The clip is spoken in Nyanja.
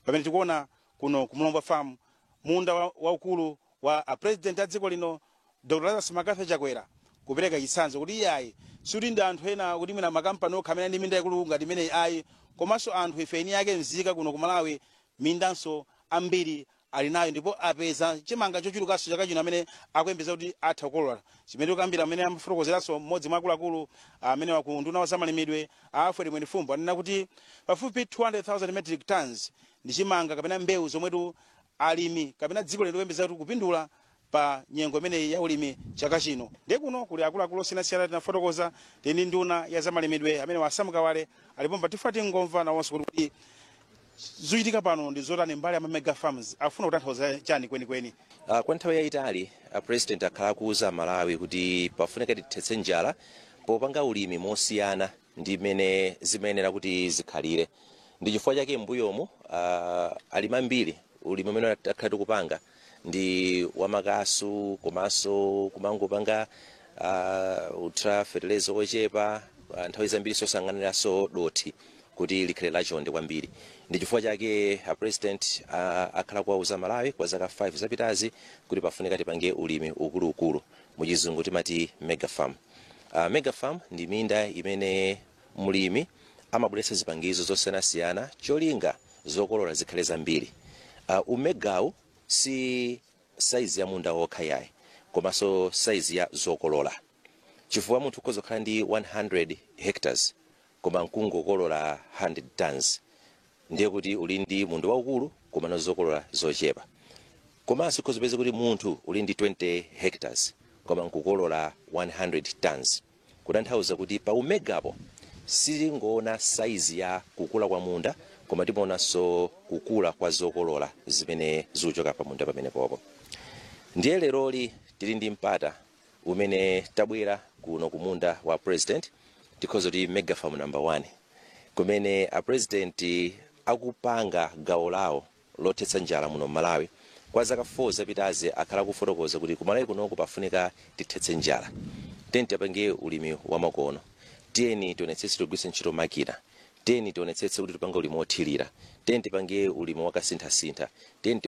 Pamene tikuona kuno ku Mlombwa Farm, munda waukulu wa a president a dziko lino, Dr Lazarus McCarthy Chakwera, kupereka chitsanzo kuti iyayi, sikuti ndi anthu ena, kuti mwina makampani okha amene ndi minda ikulu ngati imeneyi ayi, komanso anthu ife eni ake mzika kuno ku Malawi, mindanso ambiri ali nayo ndipo apeza chimanga chochulukanso chaka chino amene akuyembekeza kuti atha kukolola. Chimene tikambira, amene amafotokozeranso mmodzi mwa akuluakulu amene waku nduna wa zamalimidwe, a Alfred Mwenifumbo, anena kuti pafupi 200,000 metric tons ndi chimanga kapena mbewu zomwetu alimi kapena dziko lino likuyembekeza kuti kupindula pa nyengo imeneyi ya ulimi chaka chino. Ndiye kuno kuli akuluakulu osiyanasiyana. Tinafotokoza tili ndi nduna ya zamalimidwe amene wa Sam Kawale alipo, tifuna tingomva nawonso kuti zochitika pano ndi zotani, mbali ya mega farms afuna kutanthauza chani kwenikweni. Kwa nthawi yayitali president akhala akuwuza Malawi kuti pafunika tithetse njala popanga ulimi mosiyana ndi mmene zimayenera kuti zikhalire. Ndi chifukwa chake mbuyomu alimi ambiri ulimi umene takhala tikupanga ndi wamakasu komanso kumangopanga utra fertilizer ochepa, nthawi zambiri sosang'aniranso dothi kuti likhale lachonde kwambiri. Ndi chifukwa chake a president akhala kuwauza Malawi kwa zaka 5 zapitazi kuti pafunika tipange ulimi ukuluukulu, muchizungu timati mega farm. Mega farm ndi minda imene mlimi amabweretsa zipangizo zosiyanasiyana, cholinga zokolola zikhale zambiri. Umegawu si saizi ya munda wokha yayi, komanso saizi ya zokolola, chifukwa munthu ukhoza kukhala ndi 100 hectares koma nkungokolola 100 tons, ndiye kuti uli ndi munda waukulu koma zokolola zochepa. Komanso ukhoza kupeza kuti munthu uli ndi 20 hectares koma nkukolola 100 tons, kutanthauza kuti pa umegapo sitingoona saizi ya kukula kwa munda, koma timaonanso kukula kwa zokolola zimene zikuchoka pa munda pamenepopo. Ndiye leroli tili ndi mpata umene tabwera kuno kumunda wa president, tikhoza kuti mega farm number 1, kumene a president akupanga gawo lawo lothetsa njala muno Malawi. Kwa zaka 4 zapitazi akhala kufotokoza kuti kumalawi kunoku pafunika tithetse njala, tiyeni tipange ulimi wamakono, tiyeni tionetsetse tigwiritse ntchito makina, tiyeni tionetsetse kuti tipange ulimi wothirira, tiyeni tipange ulimi wakasinthasintha, tiyeni